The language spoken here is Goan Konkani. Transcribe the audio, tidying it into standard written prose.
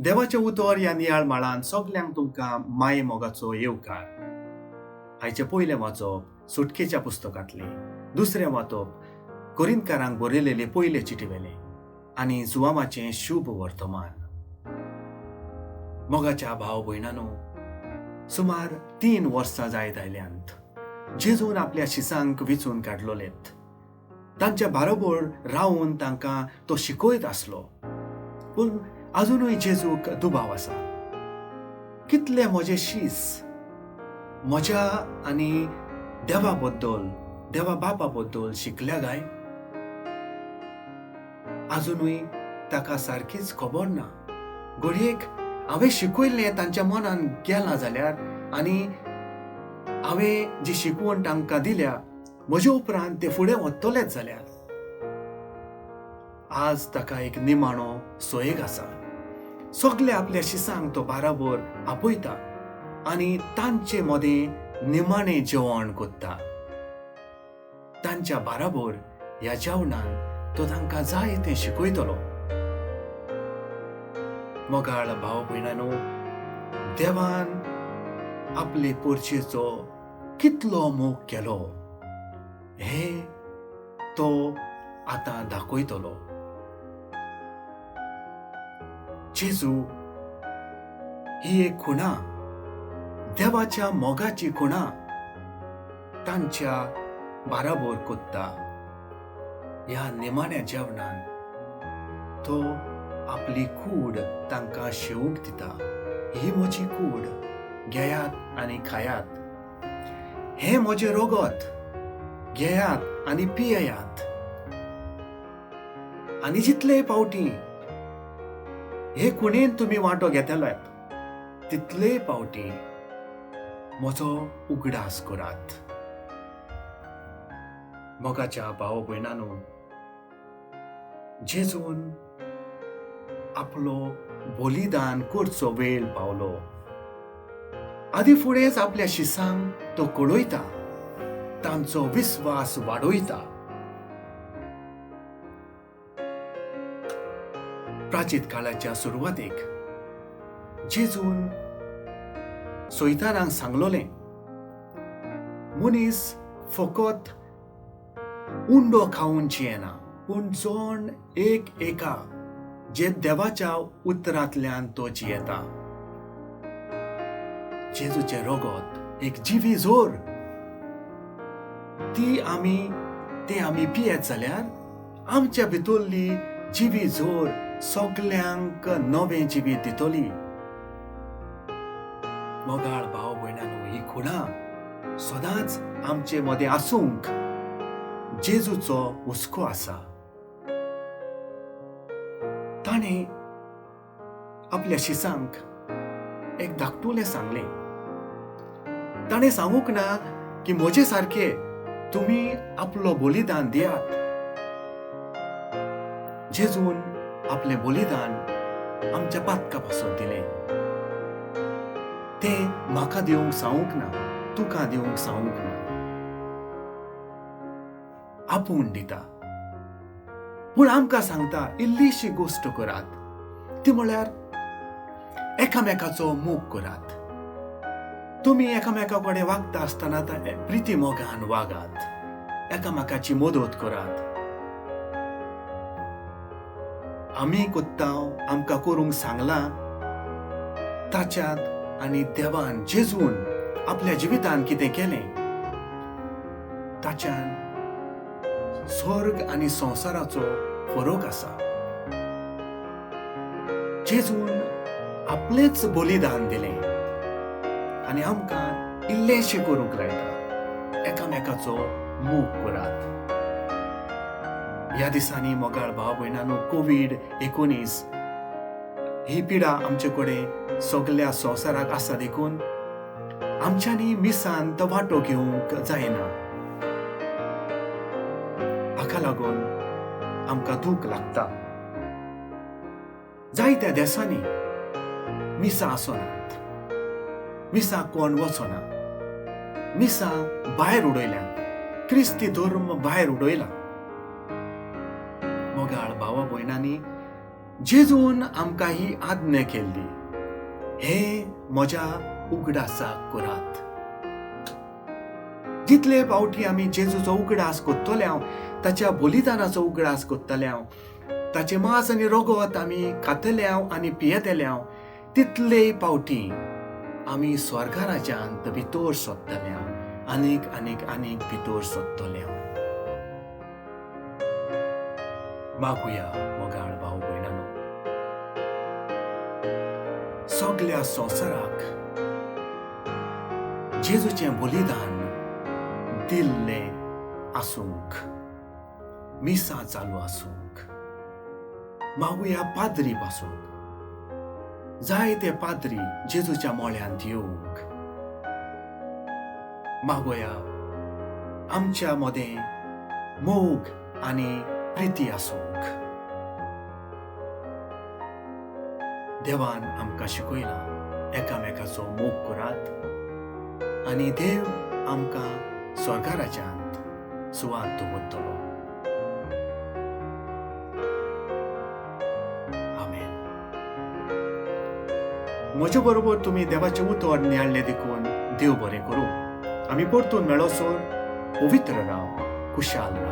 देवाचें उतर ह्या नियाळ माळान सगल्यांक तुमकां माये मोगाचो येवकार. आयचें पयलें वाचप सुटकेच्या पुस्तकांतलें, दुसरें वाचप कोरिंतकारांक बरयलेले पयले चिटी वेलें आनी जुवामाचें शुभ वर्तमान. मोगाच्या भाव भयणानो, सुमार 3 वर्सां जायत आयल्यांत जेजून आपल्या शिसांक विचून काडलोलेत. तांच्या बारोबर रावून तांकां तो शिकयत आसलो. पूण अजुनूय जेजूक दुबाव आसा, कितले म्हजे शीस म्हज्या आनी देवा बद्दल, देवा बापा बद्दल शिकल्या काय? अजुनूय ताका सारकीच खबर ना. घडयेक हांवें शिकयल्लें तांच्या मनान गेलां जाल्यार आनी हांवें जी शिकवण तांकां दिल्या म्हजे उपरांत ते फुडें वतलेच जाल्यार. आज ताका एक निमाणो सोयेग आसा. सगळे आपल्या शिसांक तो बाराबर आपयता आनी तांचे मदें निमाणें जेवण करता. तांच्या बाराबर ह्या जेवणान तो तांकां जाय तें शिकयतलो. मोगाळ भाव भयणानो, देवान आपले पोरचेचो कितलो मोग केलो हें तो आतां दाखयतलो. जेजू ही एक खुणा, देवाच्या मोगाची खुणा तांच्या बाराबर कोत्ता. ह्या निमाण्या जेवणान तो आपली कूड तांकां शेवूंक दिता. ही म्हजी कूड, घेयात आनी खायात. हें म्हजें रोगत, घेयात आनी पियेयात. आनी जितले पावटी हे खुणेन तुमी वांटो घेतल्यात तितले पावटी म्हजो उगडास करात. मोगाच्या भाव भयणानो, जेजून आपलो बलिदान करचो वेळ पावलो. आदी फुडेंच आपल्या शिसांक तो कळयता, तांचो विस्वास वाडयता. प्राचीत काळाच्या सुरवातेक जेजून सोयतारांक सांगलोलें, मनीस फकत उंडो खावन जियेना, पूण जण एक एका जे देवाच्या उतरांतल्यान तो जियेता. जेजूचें रोगत एक जिवी जोर, ती आमी तें आमी पियेत जाल्यार आमच्या भितरली जिवी जोर सगल्यांक नवें जिवीत दितली. मोगाळ भाव भयणानो, ही खुणा सदांच आमचे मदें आसूंक जेजूचो हुस्को आसा. ताणें आपल्या शिसांक एक धाकटुलें सांगलें. ताणें सांगूंक ना की म्हजे सारके तुमी आपलो बलिदान दियात. जेजून आपलें बलिदान आमच्या पातका पासून दिलें. तें म्हाका दिवंक सांगूंक ना, तुका दिवंक सांगूंक ना, आपूण दिता. पूण आमकां सांगता इल्लीशी गोश्ट करात, ती म्हळ्यार एकामेकाचो मोग करात. तुमी एकामेका कडेन वागता आसतना प्रिती मोगान वागात, एकामेकाची मदत करात. आमी कोत्ता आमकां करूंक सांगलां ताच्यात आनी देवान जेजून आपल्या जिवितान कितें केलें ताच्यान स्वर्ग आनी संवसाराचो फरक आसा. जेजून आपलेंच बलिदान दिलें आनी आमकां इल्लेशें करूंक लायता, एकामेकाचो मोग करात. ह्या दिसांनी मोगाळ भाव भयणानो, कोवीड-19 ही पिडा आमचे कडेन सगल्या संवसाराक आसा देखून आमच्यांनी मिसांत वांटो घेवंक जायना. हाका लागून आमकां दूख लागता. जायत्या देसांनी मिसां आसनात, मिसां कोण वचना, मिसां भायर उडयल्यात, क्रिस्ती धर्म भायर उडयला. मोगाळ भावा भयणांनी, जेजून आमकां ही आज्ञा केल्ली, हें म्हज्या उगडासाक करात. जितले फावटी आमी जेजूचो उगडास करतले, ताच्या बलिदानाचो उगडास करतले, ताचें मांस आनी रगत आमी खातले आनी पियेतले, तितले फावटी आमी स्वर्गा राज्यांत भितर सोदतले, आनीक आनीक आनीक भितर सोदतले. मागुया मोगाळ भाव भयणानो, सगल्या संवसाराक जेजूचें बलिदान दिल्लें आसूंक, मिसां चालू आसूंक. मागुया पाद्री पासून, जायते पाद्री जेजूच्या मोळ्यांत येवंक. मागोया आमच्या मदें मोग आनी प्रिती आसूंक. देवान आमकां शिकयलां एकामेकाचो मोग करात आनी देव आमकां स्वर्गा राज्यांत सुवात दवरतलो. आमेन. म्हजे बरोबर तुमी देवाचें उतर नियाळ्ळें देखून देव बरें करूं. आमी परतून मेळोसर पवित्र राव, खुशाल राव.